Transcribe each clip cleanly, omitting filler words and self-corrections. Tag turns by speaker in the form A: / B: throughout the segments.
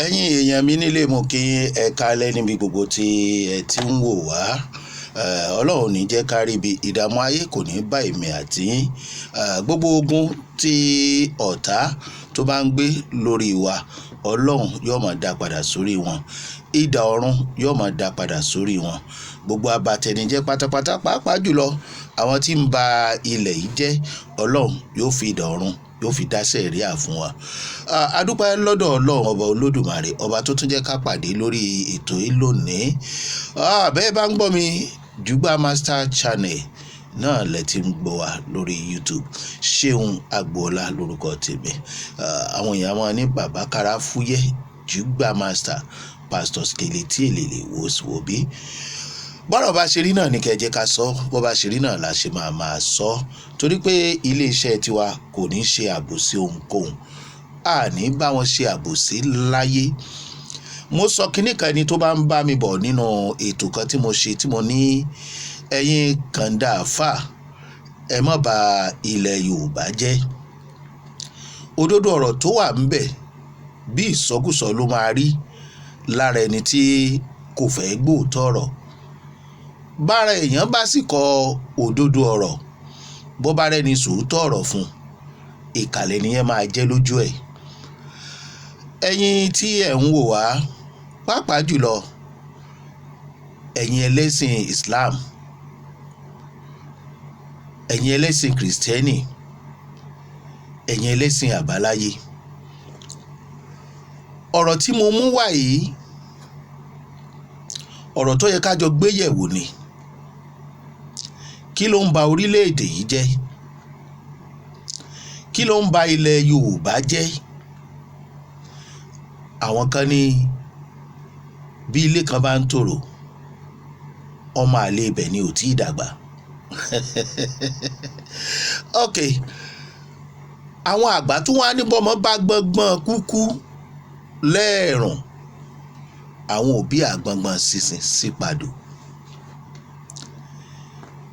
A: Ẹ̀yin èèyàn mi nílé, mo kí ẹ káalẹ́ níbi gbogbo tí ẹ ti ń wò wá. Ọlọ́run ò ní jẹ́ ká rí ibi ìdààmú ayé, kò ní bá èmi àti yín. Gbogbo ogun tí ọ̀tá tó bá ń gbé lórí wa, Ọlọ́run yóò máa dá padà sórí wọn, idà ọ̀run yóò máa dá padà sórí wọn. Gbogbo abatẹnijẹ́ pátápátá, pàápàá jùlọ àwọn tí ń ba ilẹ̀ yìí jẹ́, Ọlọ́run yóò fi idà ọ̀run yóò fi dá sẹ̀ríà fún wa. A dúpẹ́ lọ́dọ̀ Ọlọ́run Ọba Olódùmarè, ọba tó tún jẹ́ ká pàdé lórí ètò yìí lónìí. Bẹ́ẹ̀ bá ń gbọ́ mi, Jùgbà Master Channel náà lẹ ti ń gbọ́ wa lórí YouTube. Ṣéun Agboola lórúkọ tèmi. Àwọn èèyàn máa ní bàbá kára fúyẹ́, Jùgbà Master, Pastor Skeleti Èlèlè wòsíwòbí. Bọ́rọ̀ bá ṣe rí náà ní kẹ́ ẹ jẹ́ ká sọ, bó bá ṣe rí náà la ṣe máa máa sọ, torí pé iléeṣẹ́ tiwa kò ní ṣe àbòsí ohunkóhun, a ní bá wọn ṣe àbòsí láyé. Mo sọ kinní kan, ẹni tó bá ń bá mi bọ̀ nínú ètò kan tí mo ṣe, tí mo ní ẹ̀yin kàńdà àfà, ẹ má bà ilẹ̀ Yorùbá jẹ́. Òdodo ọ̀rọ̀ tó wà ńbẹ̀, bí ìsọkúsọ ló máa rí lára ẹni tí kò fẹ́ gbóòótọ́ ọ̀rọ̀. Bára èèyàn bá sì kọ òdodo ọ̀rọ̀, bó bá rẹ́ni sòótọ́ ọ̀rọ̀ fún, ìkàlẹ̀ nìyẹn máa jẹ́ lójú ẹ̀. Ẹ̀yin tí ẹ̀ ń wò wá, pàápàá jùlọ ẹ̀yin ẹlẹ́sìn Islam, ẹ̀yin ẹlẹ́sìn Kìrìsìtẹ́nì, ẹ̀yin ẹlẹ́sìn àbáláyé, ọ̀rọ̀ tí mo mú wá yìí, ọ̀rọ̀ tó yẹ ká jọ gbé yẹ̀wò ni. Kí ló ń ba orílẹ̀-èdè yìí jẹ́? Kí ló ń ba ilẹ̀ Yorùbá jẹ́? Àwọn kan ní bí ilé kan bá ń tòrò, ọmọ àlè ibẹ̀ ni ò tí ì dàgbà. Ok, àwọn àgbà tó wá ní bọ́mọ bá gbọ́ngbọ́n kúkú lẹ́ẹ̀rùn, àwọn òbí àgbọ̀ngbọ̀n sísìn sípadò.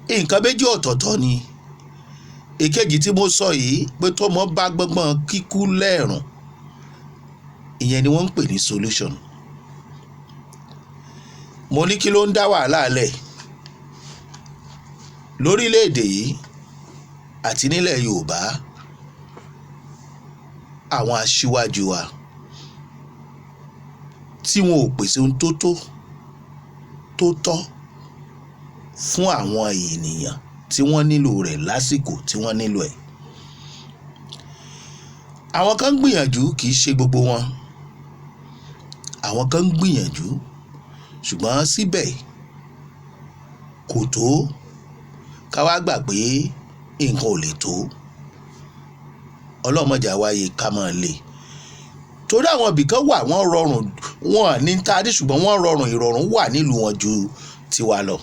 A: Nǹkan méjì ọ̀tọ̀ọ̀tọ̀ ni. Èkejì tí mo sọ yìí pé tọ́mọ bá gbọ́ngbọ́n kíkú lẹ́ẹ̀rùn, ìyẹn ni wọ́n ń pè ní solution. Mo ní kí ló ń dá wàhálà lẹ̀ lórílẹ̀‐èdè yìí àti nílẹ̀ Yorùbá? Àwọn aṣíwájú wa tí wọn ò pèsè ohun tó tó tó tọ́ fún àwọn ènìyàn tí wọ́n nílò rẹ̀ lásìkò tí wọ́n nílò ẹ̀. Àwọn kan ń gbìyànjú, kì í ṣe gbogbo wọn. Àwọn kan ń gbìyànjú, ṣùgbọ́n síbẹ̀ kò tó. Ká wá gbà pé nǹkan ò lè tó. Ọlọ́mọjà wáyé ká máa lè torí àwọn ibìkan wà, wọ́n rọrùn, wọn ní tàdí, ṣùgbọ́n wọ́n rọrùn, ìrọ̀rùn wà nílùú wọn ju tiwa lọ.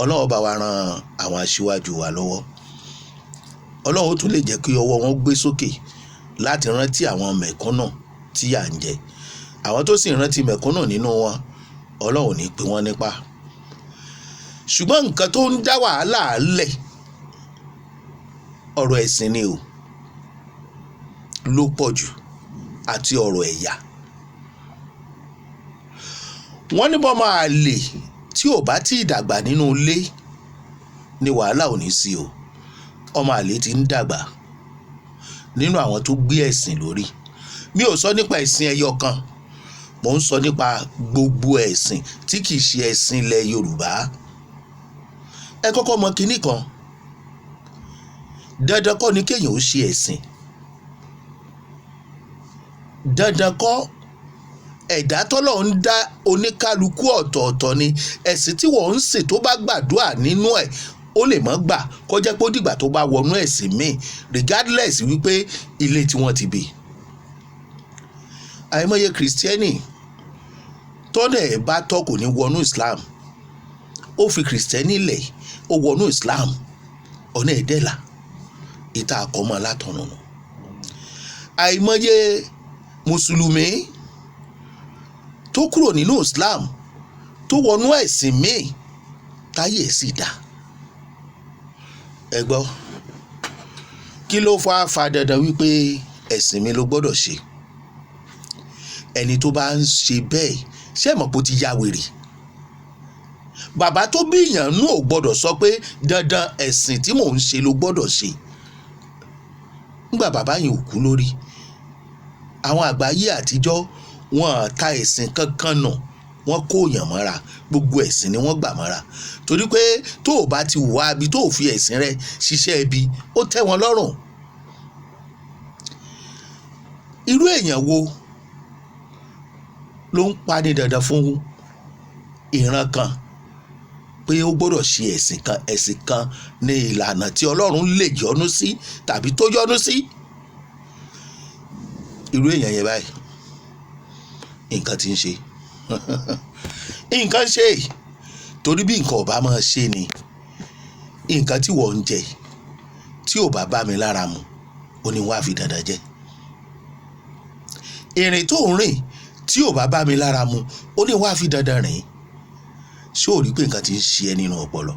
A: Ọlọ́run bá wa ran àwọn aṣíwájú wa lọ́wọ́. Ọlọ́run tún lè jẹ́ kí ọwọ́ wọn gbé sókè láti rántí àwọn mẹ̀kúnnù tí yà ń jẹ. Àwọn tó sì rántí mẹ̀kúnnù nínú wọn, Ọlọ́run ní pín wọ́n nípa. Ṣùgbọ́n nǹkan tó ń dá wàhálà lẹ̀, ọ̀rọ̀ ẹ̀sìn ni o ló pọ̀ jù, àti ọ̀rọ̀ ẹ̀yà. Wọ́n ní bọ́mọ àlè tí ò bá tí ì dàgbà nínú ilé ni wàhálà ò ní sí o. Ọmọ àlè ti ń dàgbà nínú àwọn tó gbé ẹ̀sìn lórí. Mi ò sọ nípa ẹ̀sìn ẹyọ kan, mò ń sọ nípa gbogbo ẹ̀sìn tí kì í ṣe ẹ̀sìn ilẹ̀ Yorùbá. Ẹ kọ́kọ́ mọ kinní kan: dandan kọ́ ni kéèyàn ó ṣe ẹ̀sìn, dandan kọ́. Ẹ̀dá tọ́lọ̀ ń dá oníkálukú ọ̀tọ̀ọ̀tọ̀ ni. Ẹ̀sìn tí wọ́n ń sìn, tó bá gbàdúrà nínú ẹ̀, ó lè mọ́ gbà, kó jẹ́ pé ó dìgbà tó bá wọnú ẹ̀sìn míì, regardless wípé ilé tí wọ́n ti bí. Àìmọye Kìrìsìtẹ́nì tọ́nà ẹ̀ bá tọ́ kò ní wọnú Islam. Ó fi Kìrìsìtẹ́nì lẹ̀, ó wọnú Islam, ọ̀nà ẹ̀dẹ́là ìta àkọ́mọ́ látọ̀nà nù. Àìmọye mùsùlùmí tó kúrò nínú Islam tó wọnú ẹ̀sìn míì, táyé ẹ̀ sì dá. Ẹ gbọ́, kí ló fà fa dandan wípé ẹ̀sìn mi ló gbọ́dọ̀ ṣe? Ẹni tó bá ń ṣe bẹ́ẹ̀, ṣé mọ̀ pé ó ti ya wèrè? Bàbá tó bí èèyàn nú ò gbọ́dọ̀ sọ pé dandan ẹ̀sìn tí mò ń ṣe ló gbọ́dọ̀ ṣe. Nígbà bàbá yẹn ò kú lórí àwọn àgbáyé àtijọ́, wọn ta ẹ̀sìn kankan nù, wọ́n kó èèyàn mọ́ra, gbogbo ẹ̀sìn ni wọ́n gbà mọ́ra, torí pé tó o bá ti wà ibi tó o fi ẹ̀sìn rẹ ṣiṣẹ́ ibi, ó tẹ́ wọn lọ́rùn. Irú èèyàn wo ló ń pa ní dandan fún ìran kan pé ó gbọ́dọ̀ ṣe ẹ̀sìn kan? Ẹ̀sìn kan ní ìlànà tí Ọlọ́run lè yọ́nú sí tàbí tó yọ́nú sí. Irú èèyàn yẹn báyìí, nǹkan tí ń ṣe, nǹkan ṣe, torí bí nǹkan ò bá máa ṣe ni nǹkan tí wọ́n ń jẹ tí ò bá bá mi lára mu, ó ní wọ́n á fi dandan jẹ. Ìrìn tó ń rìn tí ò bá bá mi lára mu, ó ní wọ́n á fi dandan rìn. Ṣé ò rí pé nǹkan ti ń ṣe ẹ́ nínú ọpọlọ?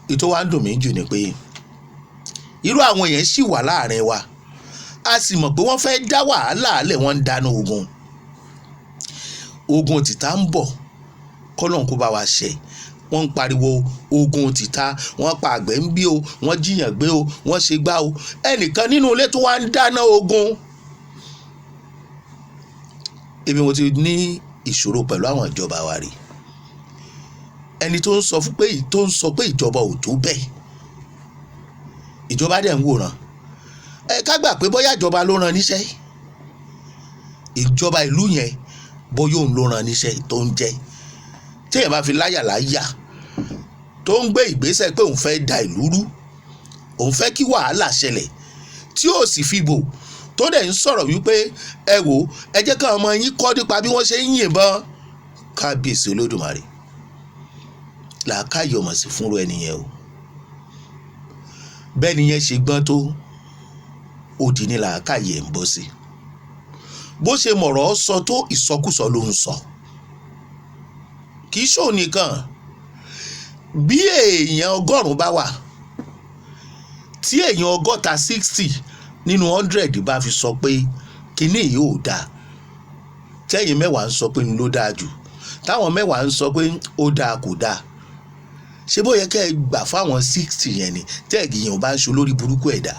A: Ètò wa ń dùn mí jù ni pé irú àwọn èèyàn sì wà láàrin wa, a sì mọ̀ pé wọ́n fẹ́ dá wàhálà lẹ̀, wọ́n ń dáná ogun. Ogun tìta ń bọ̀, kọ́lọ́n kó bá wa ṣe. Wọ́n ń pariwo ogun tìta, wọ́n pa àgbẹ̀ ń bí o, wọ́n jiyàn gbé o, wọ́n ṣe gbá o. Ẹnìkan nínú ilé tó wá ń dáná ogun. Èmi mo ti ní ìṣòro pẹ̀lú àwọn ìjọba wa rí. Ẹni tó ń sọ fún pé, tó ń sọ pé ìjọba ò tó bẹ́ẹ̀, ìjọba dẹ̀ ń wòran. Ẹ ká gbà pé bóyá ìjọba ló rán níṣẹ́, ìjọba ìlú yẹn, bóyá òun ló rán níṣẹ́ tó ń jẹ́. Téèyàn bá fi láyà láyà tó ń gbé ìgbésẹ̀ pé òun fẹ́ da ìlú rú, òun fẹ́ kí wàhálà ṣẹlẹ̀, tí ó sì fi bò, tó dẹ̀ ń sọ̀rọ̀ wípé ẹ wò, ẹ jẹ́ káwọn ọmọ yín kọ́ nípa bí wọ́n ṣe ń yìnbọn, kábíyèsí Olódùmarè, làákàyè ọmọ sí fúnru ẹni yẹn o. Bẹ́ẹ̀ ni yẹn ṣe gbọ́n tó, òdì ni làákàyè ń bọ́ sí. Bó ṣe mọ̀rọ̀ sọ tó, ìsọkúsọ ló ń sọ. Kì í ṣòun nìkan. Bí èèyàn 100 bá wà, tí èèyàn 60, 60 nínú 100 bá fi sọ pé kinní yìí ò dáa, tẹ́yìn 10 ń sọ pé ń ló dáa jù, táwọn 10 ń sọ pé ó dáa kò dáa, ṣé bó yẹ kẹ́ ẹ gbà fáwọn 60 yẹn ni? Tẹ́ẹ̀gì yẹn ò bá ń ṣe olórí burúkú ẹ̀dá.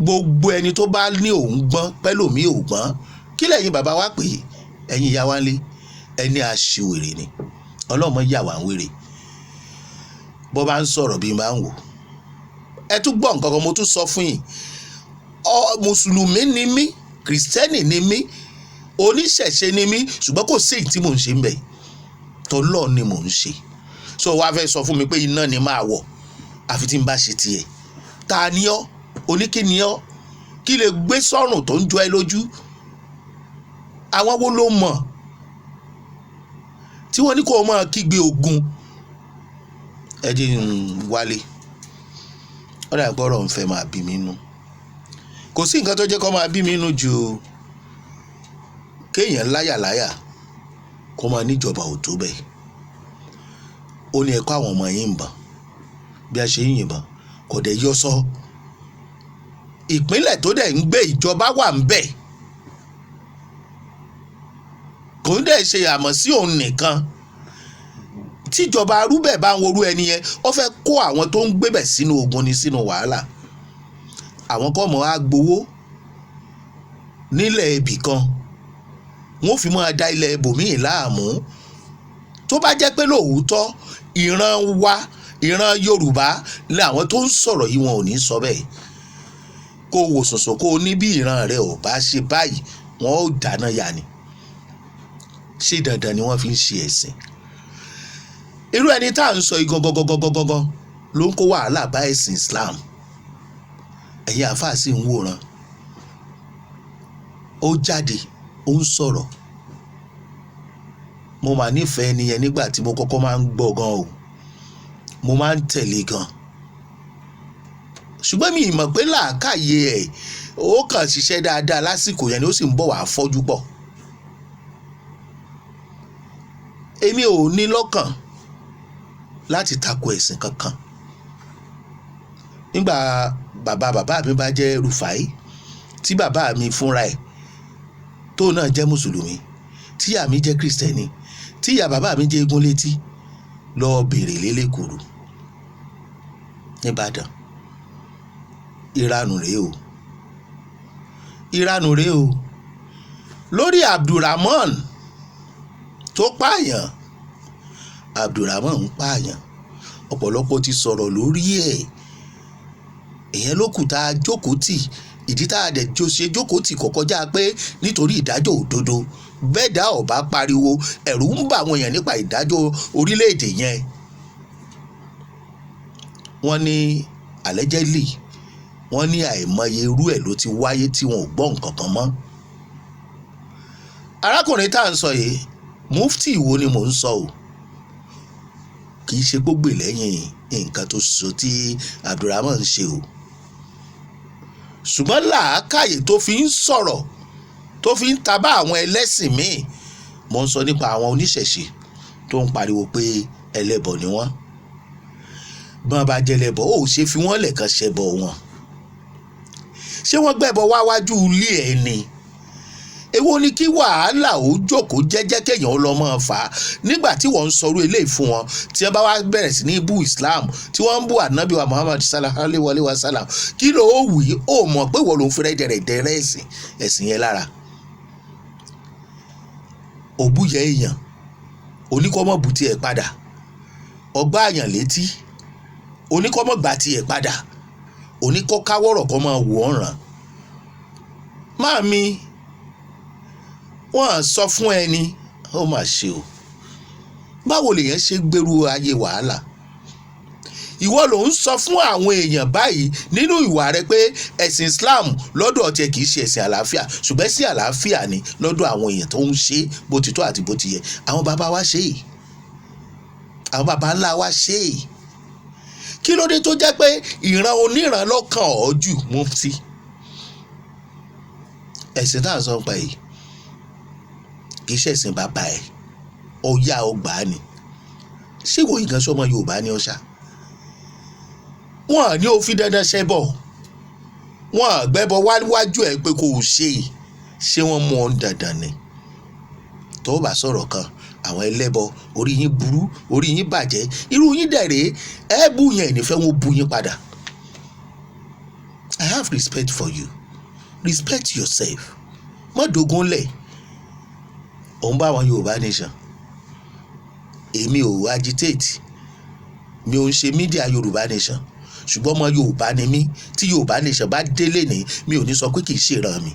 A: Gbogbo ẹni tó bá ní òun gbọ́n pẹ́lòmíì ò gbọ́n, kí lẹ́yìn bàbá wa pè é, ẹ̀yin ìyá wa ń lé ẹni àṣìwèrè ni. Ọlọ́mọ yà wá ń wèrè. Bó bá ń sọ̀rọ̀ bí n bá ń wò, ẹ tún gbọ́ nǹkan kan. Mo tún sọ fún yín, ọ mùsùlùmí ni mí, kìrìsìtẹ́nì ni mí, oníṣẹ̀ṣe ni mí, ṣùgbọ́n kò sí èyí tí mò ń ṣe ń bẹ̀. Tọ́lọ́ ni mò ń ṣe. So wàá fẹ́ sọ fún mi pé iná ni máa wọ̀ àfi tí n bá ṣe tiẹ̀? Ta ni ọ́? Oníkíni ọ́? Kí lè gbé sọ́rùn tó ń jọ ẹ́ lójú? Àwọn wo ló mọ̀ tí wọ́n ní kó o máa kígbe ogun? Ẹ jẹ́ n wálé. Ó dà pé ọ̀rọ̀ ń fẹ́ máa bí mi nú. Kò sí nǹkan tó jẹ́ kó máa bí mi nú ju kéèyàn láyàláyà kó máa níjọba ò tó bẹ́ẹ̀. Ó ní ẹ kọ́ àwọn ọmọ yín ń bọ̀n bí a ṣe ń yìnbọn, kò dẹ̀ yọ sọ ìpínlẹ̀ tó dẹ̀ ń gbé, ìjọba wà ń bẹ̀, kò ń dẹ̀ ṣe àmọ̀ sí òun nìkan. Tíjọba arúbẹ̀ bá ń worú ẹni yẹn, ó fẹ́ kó àwọn tó ń gbébẹ̀ sínú ogun ni, sínú wàhálà. Àwọn kọ́ mọ́ á gbowó nílẹ̀ ibì kan, wọ́n fi máa da ilẹ̀ ibòmíì láàmú. Tó bá jẹ́ pé lóòótọ́ ìran wa, ìran Yorùbá làwọn tó ń sọ̀rọ̀ yìí, wọn ò ní sọ bẹ́ẹ̀. Kó o wò sùnsùn, kó o ní bí ìran rẹ ò bá ṣe báyìí, wọn ò dáná ya ni. Ṣé dandan ni wọ́n fi ń ṣe ẹ̀sìn? Irú ẹni tá à ń sọ yìí gangan gangan gangan ló ń kó wàhálà bá ẹ̀sìn Islam. Ẹ̀yin àáfàá sì ń wòran. Ó jáde, ó ń sọ̀rọ̀. Mo mà nífẹ̀ẹ́ ẹni yẹn nígbà tí mo kọ́kọ́ máa ń gbọ́ gan o, mo máa ń tẹ̀lé gan, ṣùgbọ́n mi ì mọ̀ pé làákàyè ẹ̀ ó kàn ṣiṣẹ́ dáadáa lásìkò yẹn ni, ó sì ń bọ̀ wá fọ́jú pọ̀. Èmi ò ní lọ́kàn láti tako ẹ̀sìn kankan. Nígbà bàbá bàbá mi bá jẹ́ Rufai, Tí bàbá mi fúnra ẹ̀ tó náà jẹ́ mùsùlùmí, tí ìyá mi jẹ́ Kristẹni, tí ìyá bàbá mi jẹ́ eégún létí, lọ bèrè lélẹ́kùrú nìbàdàn. Ìranù rèé o, ìranù rèé o. Lórí Abdulrahman tó pààyàn, Abdulrahman ń pààyàn, ọ̀pọ̀lọpọ̀ ti sọ̀rọ̀ lórí ẹ̀. Ìyẹn ló kù tá a jókòó tì. Ìdí tá a dẹ̀ jọ ṣe jókòó tì kò kọjá pé nítorí ìdájọ́ òdodo. Bẹ́ẹ̀ dá ọ̀bá pariwo, ẹ̀rù ń bà àwọn èèyàn nípa ìdájọ́ orílẹ̀-èdè yẹn. Wọ́n ní allegedly, wọ́n ní àìmọye irú ẹ̀ ló ti wáyé tí wọn ò gbọ́ nǹkan kan mọ́. Arákùnrin tá à ń sọ yìí, Mufti Ìwó ni mò ń sọ o. Kì í ṣe gbógbè lẹ́yìn nǹkan tó sọ tí Abdulrahman ń ṣe o, ṣùgbọ́n làákàyè tó fi ń sọ̀rọ̀, tó fi ń tabá àwọn ẹlẹ́sìn míì, mò ń sọ nípa àwọn oníṣẹ̀ṣe tó ń pariwo pé ẹlẹ́bọ ni wọ́n. Bọ́n bá jẹlẹ́bọ, ó ṣe fi wọ́n lẹ̀kan ṣẹbọ wọn. Ṣé wọ́n gbẹ́bọ wá wájú ilé ẹ̀ ni? Èwo ni kí wàhálà ó jókòó jẹ́jẹ́, kéèyàn ó lọ mọ́ ọ fà á nígbà tí wọ́n ń sọ̀rọ̀ eléyìí fún wọn, tí wọ́n bá wá bẹ̀rẹ̀ sí ní bú Islam, tí wọ́n ń bú Ànábì wa Muhammad sallallahu alayhi wa sallam? Kí ló wì í? Ó mọ̀ pé wọ́n ló ń fẹ́rẹ́ dẹ̀rẹ̀dẹ̀rẹ̀ ẹ̀sìn yẹn lára. Òbúyẹ èèyàn oníkọ́mọ̀ bù tiẹ̀ padà, ọgbà àyàn létí oníkọ́mọ̀ gbà tiẹ̀ padà, oníkọ́ káwọ́rọ̀ kọ́ máa wò ọ́ ràn. Máàmi, wọ́n sọ fún ẹni, ó mà ṣe o. Báwo lèèyàn ṣe gbèrú ayé wàhálà? Ìwọ ló ń sọ fún àwọn èèyàn báyìí nínú ìwà rẹ pé ẹ̀sìn Islam lọ́dọ̀ tiẹ̀ kì í ṣe ẹ̀sìn àlàáfíà, ṣùgbọ́n ẹ̀sìn àlàáfíà ni lọ́dọ̀ àwọn èèyàn tó ń ṣe bó ti tó àti bó ti yẹ. Àwọn bàbá wa ṣe é, àwọn bàbá ńlá wa ṣe é. Kí ló dé tó jẹ́ pé ìran oníran lọ́kàn ọ́ jù, Mufti? Ẹ̀sìn tá à ń sọ pa yìí kì í ṣẹ̀sìn bàbá ẹ̀, ọ̀yá ọgbà ni. Ṣé ìwọ yìí gan sọmọ Yorùbá ni ọ̀ṣà? Wọn ní ó fi dandan ṣẹbọ, wọn gbẹ́bọ wájú ẹ̀ pé kò ṣe. Ṣé wọ́n mú ọ dandan ni? Tó bá sọ̀rọ̀ kan àwọn ẹlẹ́bọ, orí yín burú, orí yín bàjẹ́. Irú yín dẹ̀ rèé, ẹ bú yẹn, ìnífẹ́ wọn bú yín padà. I have respect for you. Respect yourself. Má dogun lẹ̀. Òun bá àwọn Yorùbá Nation, èmi ò agitate, mi ò ń ṣe media Yorùbá Nation, ṣùgbọ́n ọmọ Yorùbá ni mí. Tí Yorùbá Nation bá délé ní, mi ò ní sọ pé kì í ṣèràn mi,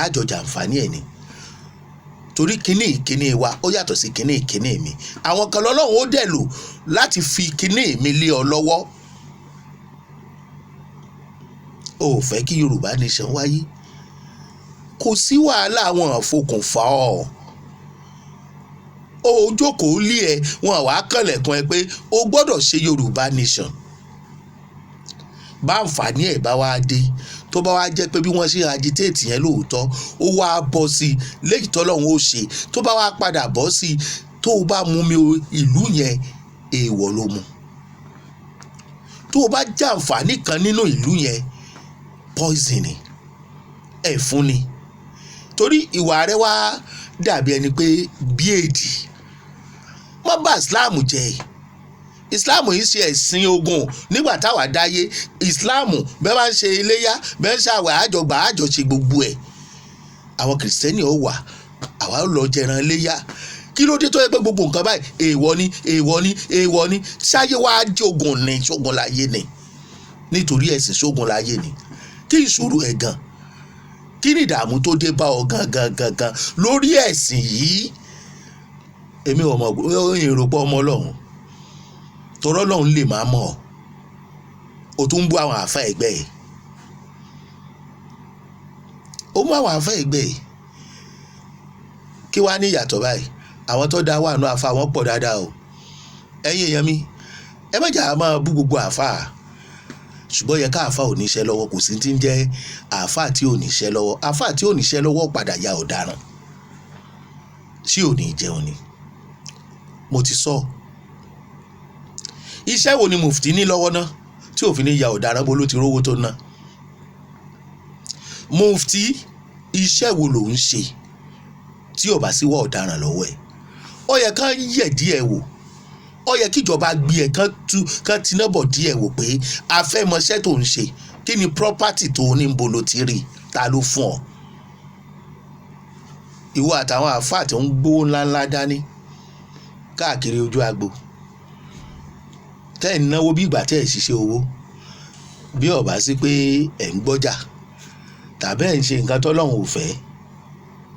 A: àjọjà àǹfààní ẹ̀ ni, torí kíní ìkíní wa ó yàtọ̀ sí kíní ìkíní mi. Àwọn kan lọ́lọ́run ó dẹ̀ lò láti fi kíní mi lé ọ lọ́wọ́. O ò fẹ́ kí Yorùbá Nation wáyé, kò sí wàhálà. Àwọn àfokùnfà ọ̀ o jókòó lé ẹ, wọn wàá kànlẹ̀kùn ẹ pé o gbọ́dọ̀ ṣe Yorùbá Nation. Bá àǹfààní ẹ̀ bá wá dé, tó bá wá jẹ́ pé bí wọ́n ṣe agitate yẹn lóòótọ́, ó wá bọ́ sí i léyìí tọ́lọ́run ó ṣe, tó bá wá padà bọ́ sí i, tó o bá mú mi ìlú yẹn, èèwọ̀ ló mu. Tó o bá jàǹfààní kan nínú ìlú yẹn, poison ni, ẹ̀fún ni, torí ìwà rẹ wá dàbí ẹni pé bí èdì. Má bà Islam jẹ́. Islam yìí ṣe ẹ̀sìn ogun. Nígbà táwa dáyé, Islam bẹ́ẹ̀ bá ń ṣe iléyá, bẹ́ẹ̀ ń ṣàwẹ̀, àjọgbà àjọṣe gbogbo ẹ̀. Àwọn Kìrìsìtẹ́nì ó wà, àwa ó lọ jẹran iléyá. Kí ló dé tó yẹ pé gbogbo nǹkan báyìí, èèwọ̀ ni, èèwọ̀ ni, èèwọ̀ ni? Ṣáyé wá jogun ni? Ṣógun láyé ni? Nítorí ẹ̀sìn, ṣógun láyé ni? Kí ìṣòro ẹ̀ gan? Kí ni ìdààmú tó dé bá ọ gangan gangan lórí ẹ̀sìn yìí? Èmi ò mọ̀, èrò pọ̀ ọmọ Ọlọ́run, torọ́ Ọlọ́run lè máa mọ̀ ọ́. O tún ń bú àwọn àáfà ẹgbẹ́ ẹ̀, ó mú àwọn àáfà ẹgbẹ́ ẹ̀. Kí wàá ní ìyàtọ̀ báyìí? Àwọn tó dá wà nù àáfà wọn pọ̀ dáadáa o. Ẹ̀yin èèyàn mi, ẹ má jà máa bú gbogbo àáfà, ṣùgbọ́n yẹ ká àáfà ò níṣẹ́ lọ́wọ́. Kò sí ti ń jẹ́ àáfà tí ò níṣẹ́ lọ́wọ́. Àáfà tí ò níṣẹ́ lọ́wọ́ padà ya ọ̀daràn, tí ò ní jẹun ni. Mo ti sọ, iṣẹ́ wo ni mufti ní lọ́wọ́ náà tí òfin ní ya ọ̀daràn? Bó ló ti rówó tó ná? Mufti, iṣẹ́ wo ló ń ṣe tí ò bá sí wọ́ ọ̀daràn lọ́wọ́ ẹ̀? Ó yẹ kán yẹ̀ díẹ̀ wò. Ó yẹ kíjọba gbé ẹ̀, kán tú, kán tiná bọ̀ díẹ̀ wò pé a fẹ́ mọṣẹ́ tó ń ṣe. Kí ni property tó ní? Ń bolo ti rí? Ta ló fún ọ? Ìwọ àtàwọn àáfàá tó ń gbówó ńláńlá dání káàkiri ojú agbo, tẹ́ ẹ̀ ń náwó bí ìgbà tẹ́ ẹ̀ ṣiṣẹ́ owó, bí ó bá sí pé ẹ̀ ń gbọ́jà tàbí ẹ̀ ń ṣe nǹkan tọ́lọ́run ò fẹ́.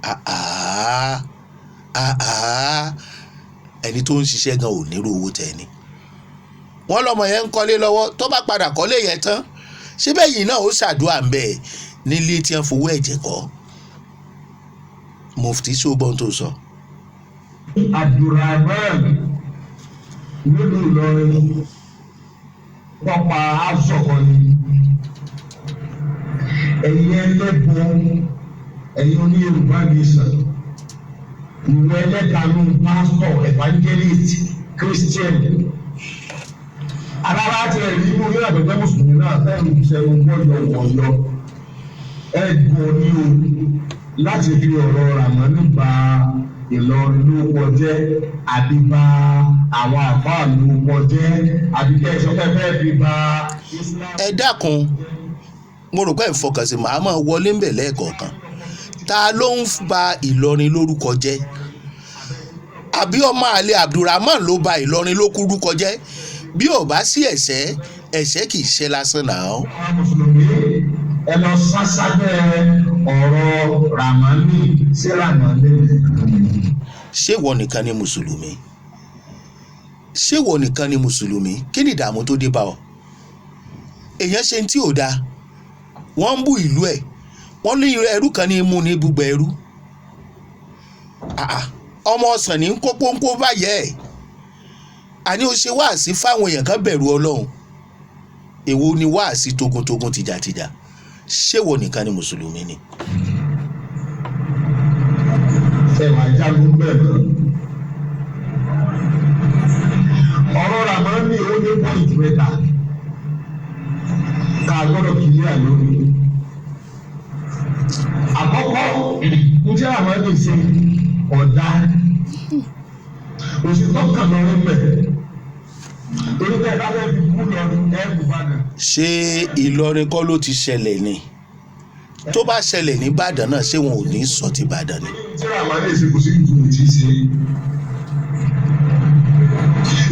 A: Àá àá, ẹni tó ń ṣiṣẹ́ gan ò nírú owó tẹ̀ ni. Wọ́n lọ́mọ yẹn ń kọ́lé lọ́wọ́. Tó bá padà kọ́lé yẹn tán, síbẹ̀ yìí náà ó ṣàdúrà ń bẹ̀ nílé tí wọ́n fowó ẹ̀jẹ̀ kọ́. Mufti, ṣógbọ́n tó sọ?
B: Abdulrahman nílùú Ìlọrin pọpa asọ̀kọ ni. Ẹ̀yin ẹlẹ́bùn, ẹ̀yin oní Yorùbá nation, ìwọ ẹlẹ́tanú pastor, evangelist, Christian, alára ti ẹ̀ rí inú yóò àgbẹ̀jẹ́ mùsùlùmí náà fẹ́ẹ́ sẹ́nu wọ́yọ̀ wọ̀yọ̀. Ẹ̀gbọ́n ni o láti fi ọ̀rọ̀ Ràmọ́nì ba Ìlọrin ló kọjẹ́, àbí ba àwọn àfáà ló kọjẹ́, àbí kẹ́ ẹ sọ pé fẹ́ẹ́ fi ba Islam.
A: Ẹ dákun, mo rò pé ẹ fọkàn sí, màá máa wọlé ń bẹ̀ lẹ́ẹ̀kọ̀ọ̀kan. Ta ló ń ba Ìlọrin lórúkọ jẹ́? Àbí ọmọ àlè Abdulrahman ló ba Ìlọrin lórúkọ jẹ́? Bí ò bá sí ẹ̀ṣẹ̀, ẹ̀ṣẹ̀ kì í ṣe lásán náà.
B: Àwọn mùsùlùmí, ẹ lọ sá sábẹ́ ọ̀rọ̀ Ràmọ́nì sí Ràmọ́nì.
A: Ṣé ìwọ nìkan ni mùsùlùmí? Ṣé ìwọ nìkan ni mùsùlùmí? Kí ni ìdààmú tó dé bá ọ? Èèyàn ṣe tí ò dáa, wọ́n ń bú ìlú ẹ̀. Wọ́n ní ẹrú kan ní mú ní búgbẹ ẹrú. Ọmọ ọ̀sán ní kó pọ́npọ́ báyẹ̀ ẹ̀. Àní ó ṣe wáàsí fáwọn èèyàn kan bẹ̀rù Ọlọ́run. Èwo ni wáàsí togun-togun, tìjàtìjà? Ṣé ìwọ nìkan ni mùsùlùmí ni?
B: Ẹ wàá jagun bẹ́ẹ̀ lọ. Ọ̀rọ̀ Ràmọ́nì, ó ní point mẹ́ta ká gbọ́dọ̀ kílíà lónìí. Àkọ́kọ́, njẹ́ Ràmọ́nì ṣe ọ̀dà òṣìṣẹ́ kan lọ́rùn mẹ́ torí bẹ́ẹ̀ bá fẹ́ fi kú lọ ẹ̀ kú bá nà.
A: Ṣé Ìlọrin kọ́ ló ti ṣẹlẹ̀ ni? Tó bá ṣẹlẹ̀ ní Ìbàdàn náà, ṣé wọn ò ní sọ ti Ìbàdàn ni?
B: Tí Ràmọ́nì ṣe, kò sí ìtumọ̀ tí í ṣe.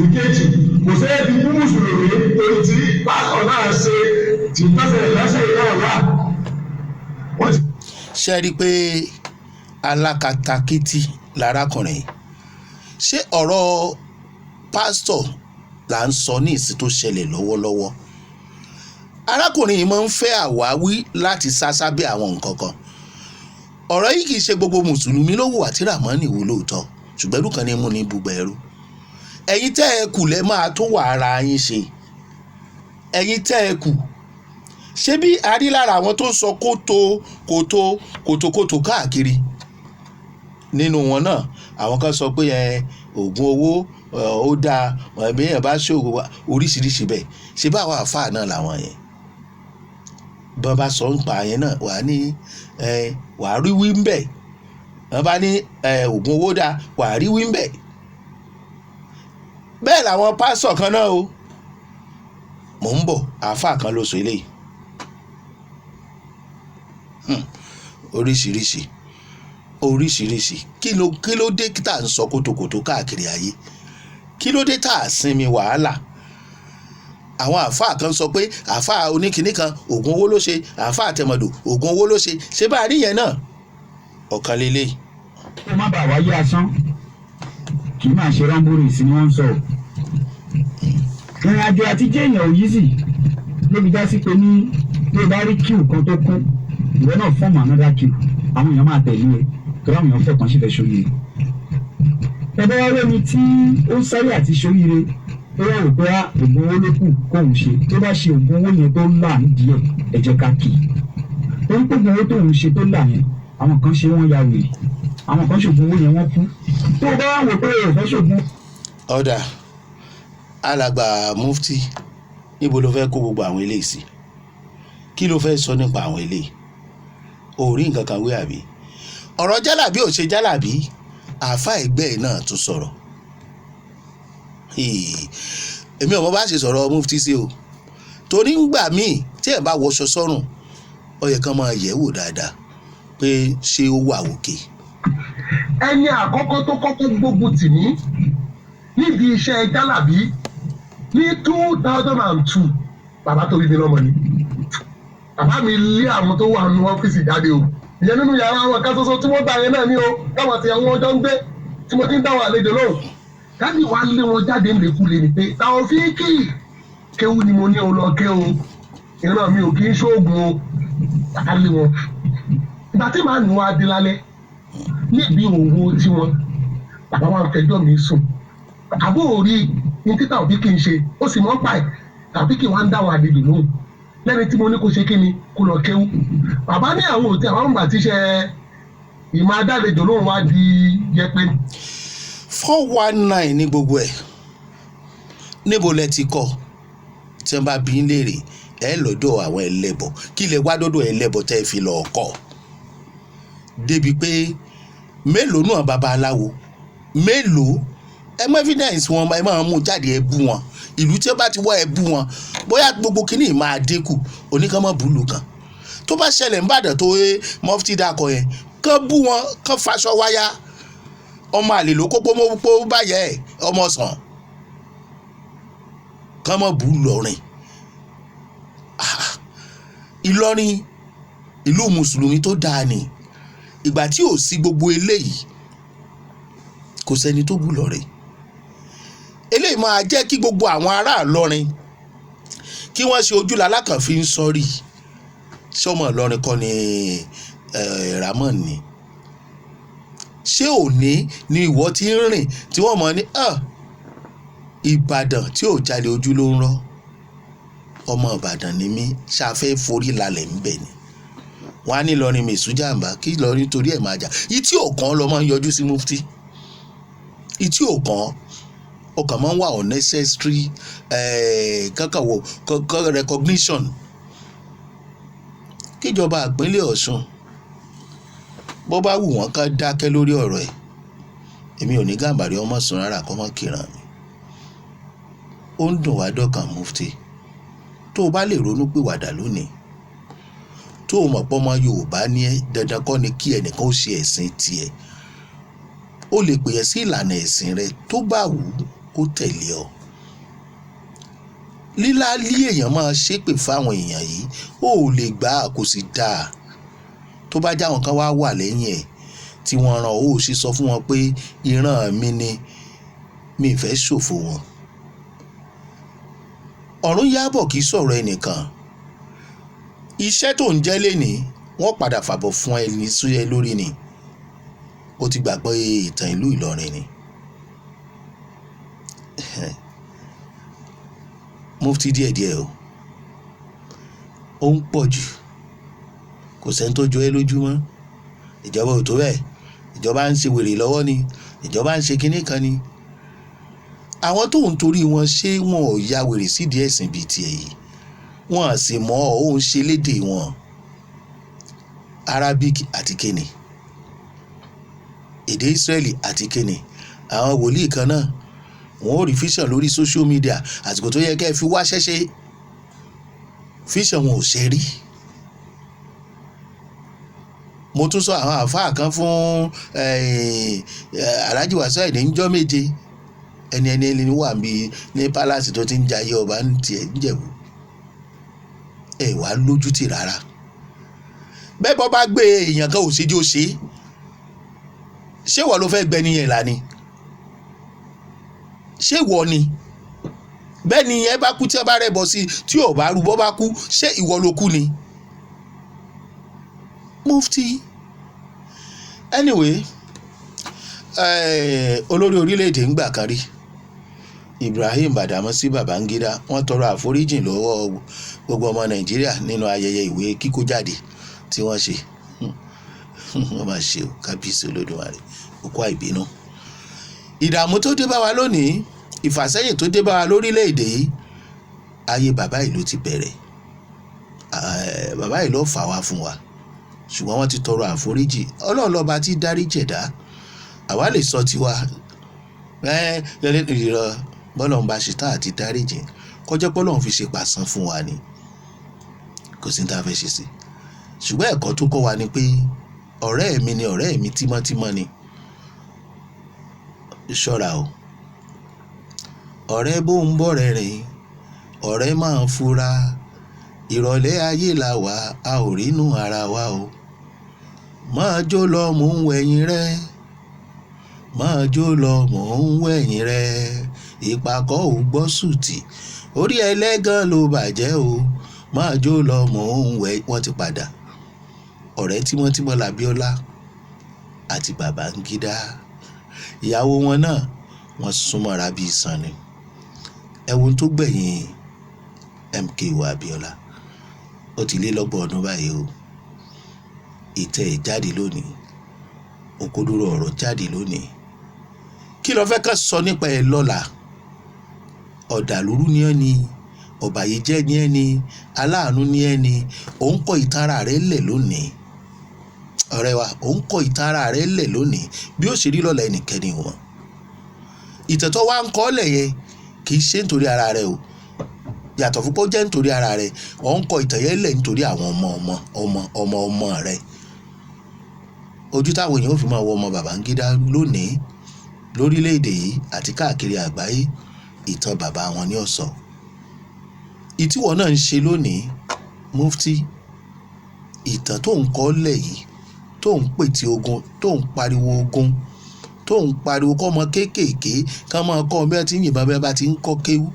B: Ìkejì, kò sẹ́yìn fi kú mùsùlùmí torí tí pásítọ̀ náà ṣe tí tọ́sẹ̀ lọ́sẹ̀ náà wà. Wọ́n ti
A: Ṣe rí i pé alákatakítí lárákùnrin yìí? Ṣé ọ̀rọ̀ pásítọ̀ là ń sọ ní ìsìn tó ṣẹlẹ̀ lọ́wọ́lọ́wọ́? Arákùnrin yìí máa ń fẹ́ àwáwí láti sá sábẹ́ àwọn nǹkan kan. Ọ̀rọ̀ yìí, kì í ṣe gbogbo mùsùlùmí ló hùwà tí Ràmọ́nì wù lóòótọ́, ṣùgbọ́n ẹrú kan ní mú ní búgbà ẹrú. Ẹ̀yin tẹ́ ẹ kù lẹ́ máa tó wà ara yín ṣe. Ẹ̀yin tẹ́ ẹ kù, ṣé bí a rí lára àwọn tó ń sọ kótó kótó kótókótó káàkiri nínú wọn náà, àwọn kan sọ pé ẹ oògùn owó ó dáa, ẹbí yẹn bá ṣòwò oríṣiríṣi bẹ́ẹ̀. Ṣé báwọn àáfàá náà làwọn yẹn bọ́n bá sọ ń pa yẹn náà, wàá ní ẹ wàá rí wí ń bẹ̀. Wọ́n bá ní ẹ oògùn owó dáa, wàá rí wí ń bẹ̀. Bẹ́ẹ̀ làwọn pásọ̀ kan náà o. Mò ń bọ̀, àáfàá kan ló sọ eléyìí. Oríṣiríṣi oríṣiríṣi. Kí ló dé tá à ń sọ kótókótó káàkiri ayé? Kí ló dé tá à sinmi wàhálà? Àwọn àáfàá kan sọ pé àáfàá oníkinní kan, oògùn owó ló ṣe, àáfàá tẹmọdò, oògùn owó ló ṣe. Ṣé bá a rí yẹn náà, ọ̀kan lélẹ́yìí.
C: Kó má bàa wáyé asán, kì í máa ṣe rámbórì sí ni wọ́n ń sọ. Ìrìn àjò àti jẹ́ èèyàn ò yí sì ló fi já sí pé ní bí o bá rí queue kan tó kún, ìwọ náà form another queue, àwọn èèyàn máa tẹ̀lé ẹ torí àwọn èèyàn fẹ́ kàn sí fẹ́ ṣoríire. Tẹ́lẹ̀ wá rẹ́ni tí ó ń sáré àti ṣoríire, tó wá rò pé oògùn owó ló kù kóun ṣe, tó bá ṣe oògùn owó yẹn tó là nídìí ẹ̀, ẹ jẹ́ ká kì í, torí pé oògùn owó tóun ṣe tó là yẹn, àwọn kan ṣe, wọ́n ya wèrè, àwọn kan ṣoògùn owó yẹn, wọ́n kú. Tó o bá wá wò pé o fẹ́ ṣoògùn.
A: Ọ̀dà, alàgbà mufti, níbo ló fẹ́ kó gbogbo àwọn eléyìí sí? Kí ló fẹ́ sọ nípa àwọn eléyìí? Ò rí nǹkan kan wí àbí? Ọ̀rọ̀ jálàbí ò ṣe jálàbí, àáfàá ẹgbẹ́ ẹ̀ náà tún sọ̀rọ̀. Èmi ò mọ bá ṣe sọ̀rọ̀ mufti sí o, torí ń gbà míì tí ẹ̀ bá wọṣọ sọ́rùn, ó yẹ kán máa yẹ̀ wò dáadáa pé ṣé ó wà òkè.
B: Ẹni àkọ́kọ́ tó kọ́kọ́ gbógun tì mí níbi iṣẹ́ jálàbí ní 2002, bàbá tó bí mi lọ́mọ ni. Bàbá mi lé àwọn tó wà nínú ọ́fíìsì jáde o, ìyẹn nínú yàrá àwọn kan ṣoṣo tí wọ́n gbà yẹn náà ní o, táwọn àti àwọn ọjọ́ ń gbé tí mo ti ń dáwọn àlejò lóhùn. Daddy wa lé wọn jáde ńlẹ̀kulè ni pé Taofíìkì, kéwú ni mo ní o lọ ké o, ìran mi ò kí ń ṣoògùn o. Bàbá lé wọn. Ìgbà tí màá nù wá dé lálẹ́ níbi òwò tiwọn, bàbá wa ń fẹjọ́ mi sùn, àbó òrí ní tí Taofíìkì ń ṣe, ó sì mọ́ pa ẹ̀. Taofíìkì wa ń dáwọn àlejò lóhùn lẹ́ni tí mo ní kó ṣe kí ni, kó lọ kéwú. Bàbá ní àwọn òtí àwọn àgbà tíṣẹ́ ìmọ̀ adálejò lóhùn wá di yẹpẹ.
A: 419 ní gbogbo ẹ̀, níbo lẹ ti kọ́? Tí wọ́n bá bí ń léèrè ẹ lọ́dọ̀ àwọn ẹlẹ́bọ̀, kí lẹ wá dọ́dọ̀ ẹlẹ́bọ̀ tẹ́ ẹ fi lọ́ọ́ kọ́? Débi pé mélòó náà babaláwo mélòó, ẹ mú evidence wọn, ẹ máa mú jáde, ẹ bú wọn. Ìlú tí ó bá ti wọ́, ẹ bú wọn, bóyá gbogbo kínní máa dínkù. Oníkan mọ́ búlù kan tó bá ṣẹlẹ̀ nìbàdàn tó mọ́fítì dàkọ̀ yẹn, kán bú wọn, kán faṣọ wáyà. Ọmọ àlè ló kókó mọ́ báyẹ̀ ẹ̀ ọmọ sàn, kán mọ́ bú lọ́rin. Ìlọrin, ìlú mùsùlùmí tó dáa ni. Ìgbà tí ò sí gbogbo eléyìí, kò sẹ́ni tó bú lọ́rin. Eléyìí máa jẹ́ kí gbogbo àwọn ará Ìlọrin kí wọ́n ṣe ojú lalákàn fi ń sọ́rí. Sọmọ Ìlọrin kọ́ ni Ramon ni? Ṣé òní ni ìwọ ti ń rìn tí wọ́n mọ̀ ní Ìbàdàn tí ò jalè, ojú ló ń rọ́? Ọmọ Ìbàdàn ni mí, ṣàfẹ́ forí lálẹ́ ń bẹ̀ ni. Wọ́n á ní Ìlọrin mèsù jàǹbá, kí Ìlọrin torí ẹ̀ máa jà. Ìtí òkan lọ máa ń yọjú sí mufti, ìtí òkan ọkàn máa ń wà unnecessary kankan wò recognition. Kíjọba ìpínlẹ̀ Ọ̀ṣun, bó bá wù wọ́n, ká dákẹ́ lórí ọ̀rọ̀ ẹ̀. Èmi ò ní Gàmbàrí ọmọ sùn rárá, kọ́ mọ́ kíran mi. Ó ń dùn wá dọ́kàn. Mufti, tó o bá lè ronú pìwàdà lónìí, tó o mọ̀ pé ọmọ Yorùbá ní ẹ́, dandan kọ́ ni kí ẹnìkan ó ṣe ẹ̀sìn tiẹ̀. Ó lè pè é sí ìlànà ẹ̀sìn rẹ, tó bá wù ú kó tẹ̀lé ọ. Lílá lí èèyàn máa ṣépè fáwọn èèyàn yìí, ó ò lè gbà á, kò sì dáa. Tó bá jáwọn kan wá wà lẹ́yìn ẹ̀ tí wọ́n ràn ó, sì sọ fún wọn pé ìran mi ni, mi ì fẹ́ ṣòfò wọn. Ọ̀run yábọ̀ kì í sọ̀rọ̀ ẹnìkan. Iṣẹ́ tó ń jẹ́ lénìí, wọ́n padà fàbọ̀ fún ẹni sí ẹ lórí ni. Ó ti gbàgbọ́ ìtàn ìlú Ìlọrin ni. Mufti, díẹ̀díẹ̀ o, ó ń pọ̀ jù. Kò sẹ́ni tó jọ ẹ́ lójúmọ́. Ìjọba ò tó bẹ́ẹ̀, ìjọba ń ṣe wèrè lọ́wọ́ ni, ìjọba ń ṣe kinní kan ni. Àwọn tó ń torí wọn ṣé, wọn ò ya wèrè sídìí ẹ̀sìn bíi tiẹ̀ yìí, wọn à sì mọ̀ ọ́. Ó ń ṣe lédè wọn, Arabic àti kíni, èdè Israeli àti kíni. Àwọn wòlíì kan náà, wọn ò rí vision lórí social media. Àsìkò tó yẹ kẹ́ ẹ fi wá ṣẹ́ṣẹ́, vision wọn ò ṣe rí. Mo tún sọ àwọn àáfàá kan fún Alhaji Wasiu Ayinde níjọ́ méje. Ẹni ẹni ẹni wà níbi ní palace tó ti ń jayé ọba ń tiẹ̀ ń jẹ̀bú ẹ wàá lójútì rárá. Bẹ́ẹ̀ bọ́ bá gbé èèyàn kan ò ṣe jí ó ṣe é, ṣé ìwọ ló fẹ́ gbẹni yẹn là ni? Ṣé ìwọ ni? Bẹ́ẹ̀ ni ẹ bá kú, tí ẹ bá rẹ̀ bọ̀ sí, tí ò bá rú bọ́ bá kú, ṣé ìwọ ló kú ni? Mufti, anyway, olórí orílẹ̀-èdè ń gbà kan rí, Ibrahim Badamasi Babangida, wọ́n tọrọ àforíjìn lọ́wọ́ gbogbo ọmọ Nàìjíríà nínú ayẹyẹ ìwé kíkó jáde tí wọ́n ṣe. Wọ́n máa ṣe o. Kábíyèsí Olódùmarè, òkú àìbínú. Ìdààmú tó dé bá wa lónìí, ìfàsẹ́yìn tó dé bá wa lórílẹ̀‐èdè yìí, ayé bàbá yìí ló ti bẹ̀rẹ̀. Bàbá yìí ló fà wá fún wa. Ṣùgbọ́n wọ́n ti tọrọ àforíjì. Ọlọ́run lọ́ba tí dáríjì ẹ̀dá. Àwa lè sọ tiwa ẹ ìrọ̀ bọ́lọ́run bá ṣe tá àti dáríjì, kọjá pọ́lọ́run fi ṣe pàṣán fún wa ni, kò sí ní tá a fẹ́ ṣe sí. Ṣùgbọ́n ẹ̀kọ́ tó kọ́ wa ni pé ọ̀rẹ́ mi ni ọ̀rẹ́ mi tímọ́tímọ́ ni, ṣọ́ra o. Ọ̀rẹ́ bó ń bọ̀rẹ̀ rìn, ọ̀rẹ́ máa ń fura. Ìrọ̀lẹ́ ayé la wà, a ò rínú ara wa o. Máa jó lọ, mò ń wẹ̀yìn rẹ. Máa jó lọ, mò ń wẹ̀yìn rẹ. Ìpàkọ́ ò gbọ́ sùtì, orí ẹlẹ́gàn ló bàjẹ́ o. Máa jó lọ, mò ń wẹ̀. Wọ́n ti padà. Ọ̀rẹ́ tímọ́tímọ́ l'Abíọ́lá àti Babangida. Ìyàwó wọn náà, wọ́n súnmọ́ra bíi iṣan ni. Ẹ̀wọ̀n tó gbẹ̀yìn MKO Abíọ́lá, ó ti lé lọ́gbọ̀n ọdún báyìí o. Ìtẹ̀ ẹ̀ jáde lónìí, òkodoro ọ̀rọ̀ jáde lónìí. Kí lo fẹ́ ká sọ nípa ẹ̀ lọ́la? Ọ̀dàlúrú ni ẹ́ ni, ọ̀bàyéjẹ́ ni ẹ́ ni, aláàánú ni ẹ́ ni. Ò ń kọ ìtàn ara rẹ lẹ̀ lónìí. Ọ̀rẹ́ wa, ò ń kọ ìtàn ara rẹ lẹ̀ lónìí. Bí ó ṣe rí lọ́la, ẹnikẹ́ni ò mọ̀. Ìtàn tó wá ń kọ́ lẹ̀ yẹn kì í ṣe nítorí ara rẹ o. Yàtọ̀ fún pé ó jẹ́ nítorí ara rẹ, ò ń kọ ìtàn yẹn lẹ̀ nítorí àwọn ọmọ ọmọ ọmọ ọmọ ọmọ rẹ. Ojú táwọn èèyàn ó fi máa wo ọmọ Babangida lónìí lórílẹ̀ èdè yìí àti káàkiri àgbáyé, ìtàn bàbá wọn ní ọ̀sọ̀. Ìtíwọ̀ náà ń ṣe lónìí, Mufti, ìtàn tó ń kọ́ lẹ̀ yìí, tó ń pètè ogun, tó ń pariwo ogun, tó ń pariwo kọ́ ọmọ kéékèèké ká máa kọ́ ọ bí wọ́n ti ń yìnbọn, bí wọ́n bá ti ń kọ́ kéwú,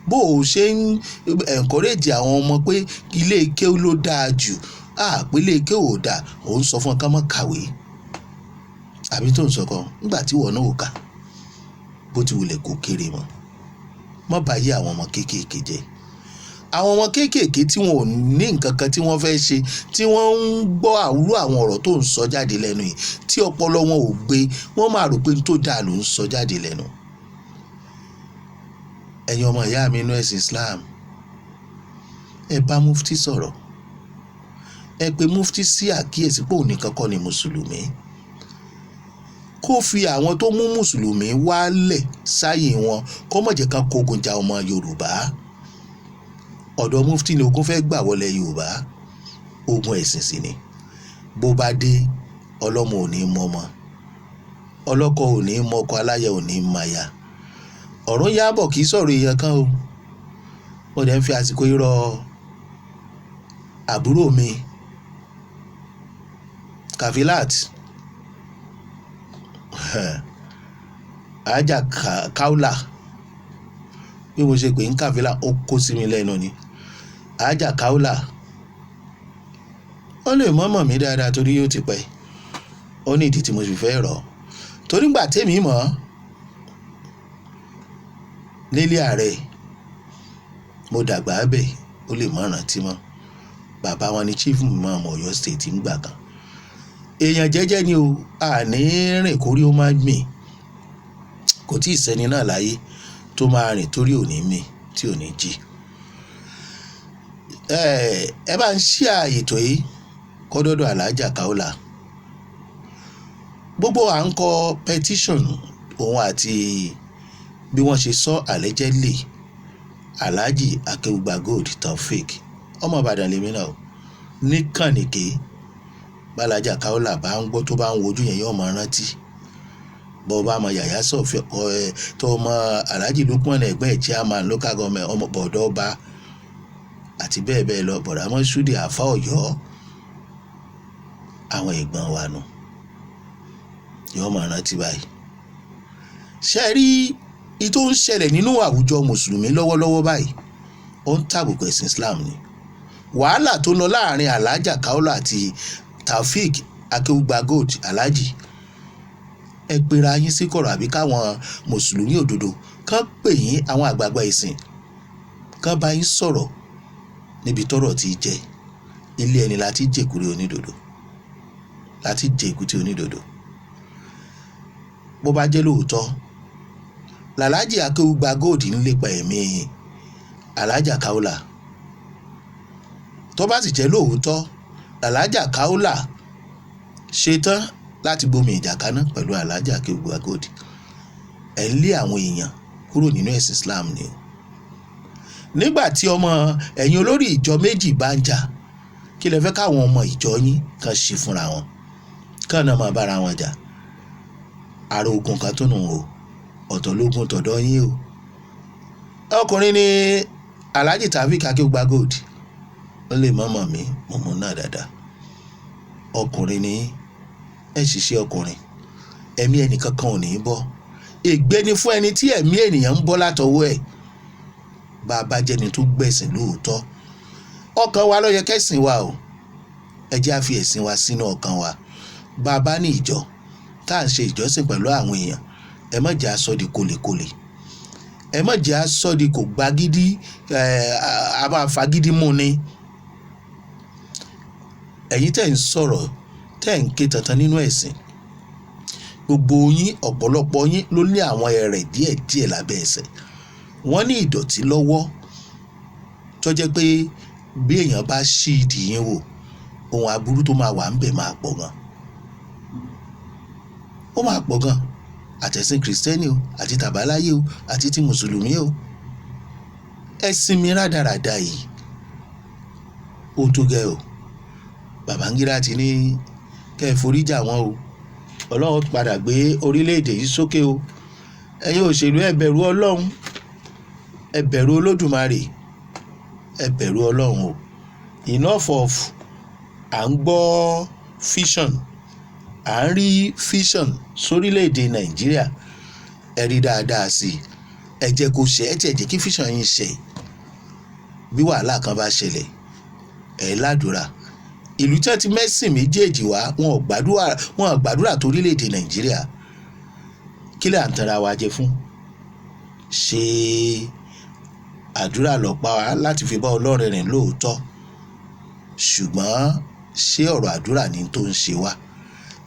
A: bó o ṣe ń encourage àwọn ọmọ pé ilé kéwú ló dáa jù, pé ilé kéwú ò dáa, ò ń sọ fún wọn ká má kàwé àbí tó ń sọ kan nígbà tí ìwọ náà ò kà, bó ti wulẹ̀ kó kéré mọ́. Má bá yé àwọn ọmọ kéékèèké jẹ́. Àwọn ọmọ kéékèèké tí wọn ò ní nǹkan kan tí wọ́n fẹ́ ṣe, tí wọ́n ń gbọ́ àwúrò àwọn ọ̀rọ̀ tó ń sọ jáde lẹ́nu yìí, tí ọpọlọ wọn ò gbé, wọ́n máa rò pé n tó dáa ló ń sọ jáde lẹ́nu. Ẹ̀yin ọmọ ìyá mi inú ẹ̀sìn Islam, ẹ bá Mufti sọ̀rọ̀. Ẹ pé Mufti sí àkíyèsí pé òun nìkan kọ́ ni mùsùlùmí, kó fi àwọn tó mú mùsùlùmí wálẹ̀ sáyè wọn, kó má jẹ́ ká kógun ja ọmọ Yorùbá. Ọ̀dọ̀ Mufti ni ogun fẹ́ gbà wọlé Yorùbá, ogun ẹ̀sìn sì ni. Bó bá dé, ọlọ́mọ ò ní mọ́mọ, ọlọ́kọ ò ní mọ́kọ, aláya ò ní máya. Ọ̀run yábọ̀ kì í sọ̀rọ̀ èèyàn kan o. Mo dẹ̀ ń fi àsìkò yìí rọ àbúrò mi Kafilat Aja Kaula, bí mo ṣe pè ń Kafila, ó kó sí mi lẹ́nu ni. Aja Kaula, ó lè mọ̀mọ̀ mí dáadáa torí yóò ti pẹ́. Ó ní ìdí tí mo sì fẹ́ rọ̀ torí ngbà tèmi mọ̀ nílé ààrẹ, mo dàgbà bẹ̀, ó lè mọ̀ rántí mọ́. Bàbá wọn ni Chief Imam Ọ̀yọ́ State ń gbà kan. Èèyàn jẹ́jẹ́ ni o, àní rìn kórí ó máa mì. Kò tí ì sẹ́ni náà láyé tó máa rìn torí ò ní mì tí ò ní jí. Ẹ bá ń ṣí ètò yìí kó dọ́dọ̀ Alhaja Kaula. Gbogbo à ń kọ petition òun àti bí wọ́n ṣe sọ allegedly Alhaji Akeugba Gold Taofeek, ọmọ Ìbàdàn lèmi náà ní kànìké. Balaja Kaula bá ń gbọ́, tó bá ń wojú yẹn, yóò máa rántí. Bọ́ bá mọ Yàyà Sọ̀fẹ́ ẹ tó mọ Alhaji Lukman ẹ̀gbẹ́ ẹ̀, chairman local government, ọmọ bọ̀dọ̀ ọba àti bẹ́ẹ̀ bẹ́ẹ̀ lọ, bọ̀dà Mọ́ṣúdì Àfá Ọ̀yọ́, àwọn ẹ̀gbọ́n wa nù, yóò máa rántí báyìí. Ṣe rí i tó ń ṣẹlẹ̀ nínú àwùjọ mùsùlùmí lọ́wọ́lọ́wọ́ báyìí, ó ń tàbùkù ẹ̀sìn Islam ni. Wàhálà tó ń lọ láàrin Alhaja Kaula àti Taofeek Akeugba Gold Alhaji, ẹ pera yín sí kọ̀rọ̀, àbí káwọn mùsùlùmí òdodo kán pè yín, àwọn àgbààgbà ìsìn kán bá yín sọ̀rọ̀ níbi tọ́rọ̀ ti jẹ́. Ilé ẹni láti jèkúrẹ́ onídòdó, láti jẹ èkúté onídòdó. Bó bá jẹ́ lóòótọ́ làlájì Akeugba Gold ń lépa ẹ̀mí Alhaja Kaula, tó bá sì jẹ́ lóòótọ́ Alhaja Kaola ṣetán láti gbomi ìjà kaná pẹ̀lú Alhaja Akeugba Gold. Ẹ̀ ń lé àwọn èèyàn kúrò nínú ẹ̀sìn Islam ni o. Nígbà tí ọmọ ẹ̀yin olórí ìjọ méjì bá ń jà, kí lẹ fẹ́ káwọn ọmọ ìjọ yín kan ṣe fúnra wọn? Kàn náà máa bára wọn jà. Ara ogun kan tó nù o, ọ̀tọ̀ lógun tọ̀dọ̀ yín o. Ọkùnrin ni Alhaji Taofeek Akeugba Gold, ó lè mọ̀mọ́ mi mọ̀mọ́ náà dáadáa. Ọkùnrin ni, ẹ ṣiṣẹ́ ọkùnrin, ẹ̀mí ẹnìkan kan ò ní í bọ́. Ègbé ni fún ẹni tí ẹ̀mí ènìyàn ń bọ́ látọwọ́ ẹ̀. Bá a bá jẹ́ni tó gbẹ̀sìn lóòótọ́, ọkàn wa ló yẹ kẹ́sìn wa o. Ẹ jẹ́ á fi ẹ̀sìn wa sínú ọkàn wa. Bá a bá ní ìjọ tá à ń ṣe ìjọsìn pẹ̀lú àwọn èèyàn, ẹ má jẹ́ á sọ di kólekóle, ẹ má jẹ́ á sọ di kò gbagídí, ẹ a máa fagídí mú ni. Ẹ̀yin tẹ́ ń sọ̀rọ̀, tẹ́ ń ké tantan nínú ẹ̀sìn, gbogbo yín, ọ̀pọ̀lọpọ̀ yín ló ní àwọn ẹrẹ̀ díẹ̀díẹ̀ lábẹ́ ẹsẹ̀. Wọ́n ní ìdọ̀tí lọ́wọ́ tó jẹ́ pé bí èèyàn bá ṣí ìdí yín wò, ohun aburú tó máa wà ń bẹ̀ máa pọ̀ gan. Ó máa pọ̀ gan. Àtẹ̀sìn Kìrìsìtẹ́nì o, àti tàbáláyé o, àti ti Mùsùlùmí o, ẹ̀sìn mi rádaràda yìí, ó tó gẹ́ o. Babangida ti ní kẹ́ ẹ foríjà wọn o. Ọlọ́run padà gbé orílẹ̀-èdè yìí sókè o. Ẹ̀yin òṣèlú, ẹ bẹ̀rù Ọlọ́run, ẹ bẹ̀rù Olódùmarè, ẹ bẹ̀rù Ọlọ́run o. Enough of à ń gbọ́ vision, à ń rí vision sórílẹ̀-èdè Nàìjíríà. Ẹ rí dáadáa sí i, ẹ jẹ́ kó ṣe, ẹ tiẹ̀ jẹ́ kí vision yín ṣe. Bí wàhálà kan bá ṣẹlẹ̀, ẹ ládùúrà. Ìlú tí wọ́n ti mẹ́sìn méjèèjì wá, wọn ò gbàdúrà, wọn ò gbàdúrà torílẹ̀-èdè Nàìjíríà. Kí lè à ń tanra wa jẹ fún? Ṣé àdúrà ló pa wá láti fi bá Ọlọ́run rìn lóòótọ́? Ṣùgbọ́n ṣé ọ̀rọ̀ àdúrà ni tó ń ṣe wá?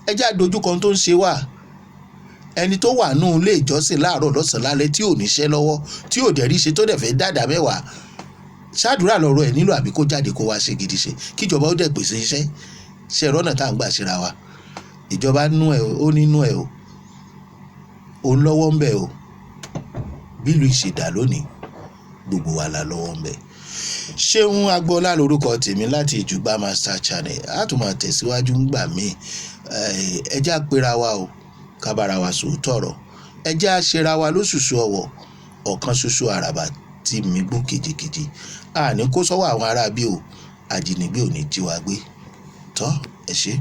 A: Ẹ jẹ́ àdójúkọ tó ń ṣe wá. Ẹni tó wà nù ilé ìjọsìn láàárọ̀, lọ́sàn-án, lálẹ́, tí ò níṣẹ́ lọ́wọ́, tí ò dẹ̀ rí ṣe, tó dẹ̀ fẹ́ dáadáa mẹ́wàá, ṣáàdúrà lọ́rọ̀ ẹ̀ nílò, àbí kó jáde kó wá ṣe gidi ṣe, kíjọba ó dẹ̀ pèsè iṣẹ́? Ṣe ẹ̀rọ náà tá à ń gbà síra wa? Ìjọba nú ẹ̀, ó nínú ẹ̀ o, ó lọ́wọ́ ń bẹ̀ o. Bílùú ìṣèdá lónìí, gbogbo wa la lọ́wọ́ ń bẹ̀. Ṣéun Agboola lórúkọ tèmi láti Ìjùgbá Master Channel. A tún máa tẹ̀síwájú ńgbà míì. Ẹ jẹ́ á pera wa o, ká bára wa sòótọ́ ọ̀rọ̀. Ẹ jẹ́ á ṣera wa lóṣùṣù ọwọ̀. Ọ̀kan ṣoṣo àràbà tí mi gbó kìjikìji, àní kó sọ́wọ́ àwọn aráabí o. Ajínigbé ò ní jí wa gbé tọ́. Ẹ ṣé.